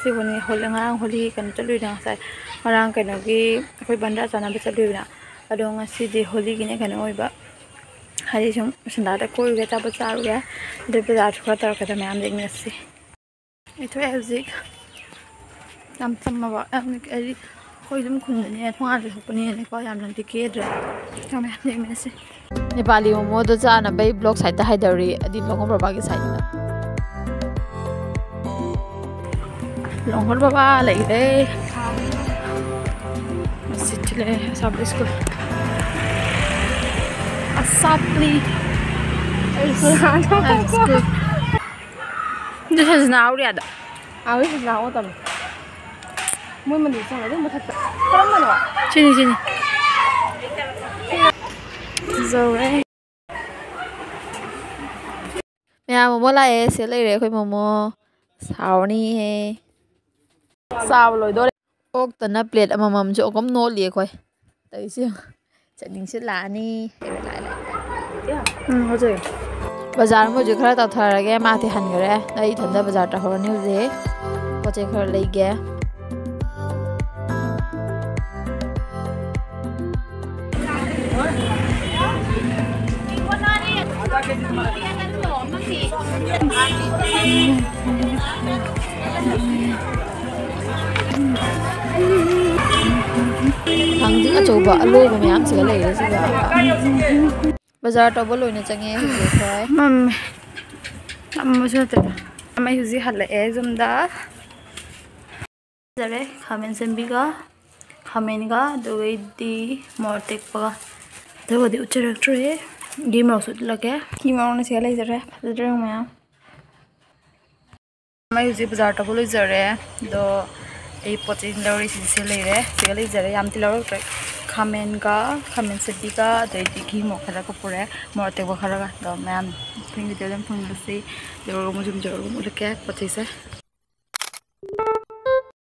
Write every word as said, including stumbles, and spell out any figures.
ꯁꯤꯕꯨꯅꯤ ꯍꯣꯂꯤ, ꯉꯔꯥꯡ ꯍꯣꯂꯤ ꯀꯩꯅꯣ ꯆꯠꯂꯨꯏꯗꯅ ꯉꯁꯥꯏ꯫ ꯉꯔꯥꯡ ꯀꯩꯅꯣꯒꯤ ꯑꯩꯈꯣꯏ ꯕꯟꯗ꯭ꯔꯥ ꯆꯥꯅꯕ ꯆꯠꯂꯨꯏꯗꯅ꯫ ꯑꯗꯣ ꯉꯁꯤꯗꯤ ꯍꯣꯂꯤꯒꯤꯅꯦ ꯀꯩꯅꯣ ꯑꯣꯏꯕ, ꯍꯥꯏꯗꯤ ꯁꯨꯝ ꯁꯟꯗꯥꯗ ꯀꯣꯏꯔꯨꯒꯦ, ꯑꯆꯥꯄꯣꯠ ꯆꯥꯔꯨꯒꯦ, ꯑꯗꯨ ꯕꯖꯥꯔꯁꯨ ꯈꯔ ꯇꯧꯔꯛꯀꯗꯕ ꯃꯌꯥꯝ ꯂꯩꯃꯤꯟꯅꯁꯤ꯫ ꯑꯩ ꯊꯣꯛꯑꯦ ꯍꯧꯖꯤꯛ꯫ ꯌꯥꯝ ꯆꯝꯃꯕ, ꯌꯥꯝ, ꯑꯩꯗꯤ ꯑꯩꯈꯣꯏ ꯑꯗꯨꯝ ꯈꯨꯟꯗꯅꯦ, ꯊꯣꯡꯒꯥꯟꯗ ꯊꯣꯛꯄꯅꯤꯅꯀꯣ, ꯌꯥꯝꯅꯗꯤ ꯀꯦꯗ꯭ꯔꯦ꯫ ꯌꯥꯝ ꯃꯌꯥꯝ ꯌꯦꯡꯃꯤꯟꯅꯁꯤ꯫ ꯅꯦꯄꯥꯂꯤ ꯃꯣꯃꯣꯗꯣ ꯆꯥꯅꯕ ꯑꯩ ꯕ꯭ꯂꯣꯛ ꯁꯥꯏꯠꯇ ꯍꯥꯏꯗꯧꯔꯤ, ꯑꯗꯤ ꯂꯣꯡꯍꯣ ꯕꯕꯥꯒꯤ ꯁꯥꯏꯠꯇ꯫ ꯂꯣꯡꯍꯣ ꯕꯕꯥ ꯂꯩꯔꯦ꯫ ꯃꯁꯖꯤꯠꯁꯨ ꯂꯩꯔꯦ, ꯑꯁꯥꯞꯂꯤ ꯁ꯭ꯀꯨꯜ꯫ ꯑꯁꯥꯞꯂꯤ ꯁ꯭ꯀꯨꯜ꯫ ꯑꯗꯨ ꯁꯖꯅꯥ ꯍꯧꯔꯤ ꯑꯗ꯫ ꯑꯥ, ꯍꯧꯖꯤꯛ ꯁꯖꯅꯥ ꯍꯧꯒꯗꯕꯅꯤ꯫ ꯃꯣꯏ ꯃꯅꯤꯡ ꯆꯪꯉ ꯑꯗꯨꯝ ꯃꯊꯛꯇ꯫ ꯀꯔꯝꯕꯅꯣ? ꯁꯤꯅꯤ, ꯁꯤꯅꯤ꯫ ꯌꯧꯔꯦ꯫ ꯃꯌꯥꯝ ꯃꯣꯃꯣ ꯂꯥꯛꯑꯦ, ꯁꯤ ꯂꯩꯔꯦ ꯑꯩꯈꯣꯏ ꯃꯣꯃꯣ꯫ ꯁꯥꯎꯔꯅꯤꯍꯦ꯫ ꯆꯥꯕ ꯂꯣꯏꯗꯣꯔꯦ꯫ ꯑꯣꯛꯇꯅ ꯄ꯭ꯂꯦꯠ ꯑꯃꯃꯝꯁꯨ ꯑꯣꯛ ꯑꯃ ꯅꯣꯠꯂꯤ ꯑꯩꯈꯣꯏ꯫ ꯇꯧꯔꯤꯁꯤ ꯌꯦꯡꯉꯨ꯫ ꯆꯠꯅꯤꯡꯁꯤ ꯂꯥꯛꯑꯅꯤ꯫ ꯎꯝ, ꯍꯧꯖꯤꯛ꯫ ꯕꯖꯥꯔ ꯑꯃ ꯍꯧꯖꯤꯛ ꯈꯔ ꯇꯧꯊꯔꯒꯦ, ꯃꯥꯗꯤ ꯍꯟꯈ꯭ꯔꯦ꯫ ꯑꯩ ꯏꯊꯟꯇ ꯕꯖꯥꯔ ꯇꯧꯍꯧꯔꯅꯤ ꯍꯧꯖꯤꯛ꯫ ꯄꯣꯠ ꯆꯩ ꯈꯔ ꯂꯩꯒꯦ꯫ ꯊꯥꯡꯖꯤꯡ ꯑꯆꯧꯕ ꯑꯂꯣꯏꯕ ꯃꯌꯥꯝꯁꯤꯒ ꯂꯩꯔꯦ ꯁꯤꯗ꯫ ꯕꯖꯥꯔ ꯇꯧꯕ ꯂꯣꯏꯅ ꯆꯪꯉꯦ ꯍꯧꯖꯤꯛ ꯑꯩꯈꯣꯏ꯫ ꯃꯝꯃꯦ꯫ ꯃꯝꯕꯁꯨ ꯅꯠꯇꯦꯗ꯫ ꯑꯩ ꯍꯧꯖꯤꯛ ꯍꯜꯂꯛꯑꯦ ꯌꯨꯝꯗ꯫ ꯐꯖꯔꯦ, ꯈꯥꯃꯦꯟ ꯑꯁꯤꯟꯕꯤꯒ, ꯈꯥꯃꯦꯟꯒ, ꯑꯗꯨꯒꯩꯗꯤ ꯃꯣꯔꯣꯛ ꯑꯇꯦꯛꯄꯒ꯫ ꯑꯗꯨꯒꯗꯤ ꯎꯠꯆꯔꯛꯇ꯭ꯔꯦ꯫ ꯒꯤ ꯃꯣꯔꯣꯛꯁꯨ ꯎꯠꯂꯒꯦ꯫ ꯒꯤ ꯃꯣꯔꯣꯛꯅ ꯁꯤꯗ ꯂꯩꯖꯔꯦ꯫ ꯐꯖꯗ꯭ꯔꯣ ꯌꯦꯡꯉꯨ ꯃꯌꯥꯝ? ꯑꯩ ꯍꯧꯖꯤꯛ ꯕꯖꯥꯔ ꯇꯧꯕ ꯂꯣꯏꯖꯔꯦ꯫ ꯑꯗꯣ ꯑꯩ ꯄꯣꯠ ꯆꯩ ꯂꯧꯔꯤꯁꯤꯡꯁꯦ ꯂꯩꯔꯦ꯫ ꯁꯤꯗ ꯂꯩꯖꯔꯦ꯫ ꯌꯥꯝꯗꯤ ꯂꯧꯔꯛꯇ꯭ꯔꯦ꯫ ꯈꯥꯃꯦꯟꯒ, ꯈꯥꯃꯦꯟ ꯑꯁꯤꯟꯕꯤꯒ, ꯑꯗꯩꯗꯤ ꯘꯤ ꯃꯣꯔꯣꯛ ꯈꯔꯒ ꯄꯨꯔꯦ꯫ ꯃꯣꯔꯣꯛ ꯑꯇꯦꯛꯄ ꯈꯔꯒ꯫ ꯑꯗꯣ ꯃꯌꯥꯝ ꯃꯊꯪ ꯚꯤꯗꯤꯑꯣꯗ ꯑꯗꯨꯝ ꯐꯪꯅꯁꯤ꯫ ꯌꯧꯔꯒ ꯑꯃꯨꯛ ꯌꯨꯝ ꯌꯧꯔꯒ ꯑꯃꯨꯛ ꯎꯠꯂꯛꯀꯦ ꯄꯣꯠ ꯆꯩꯁꯦ꯫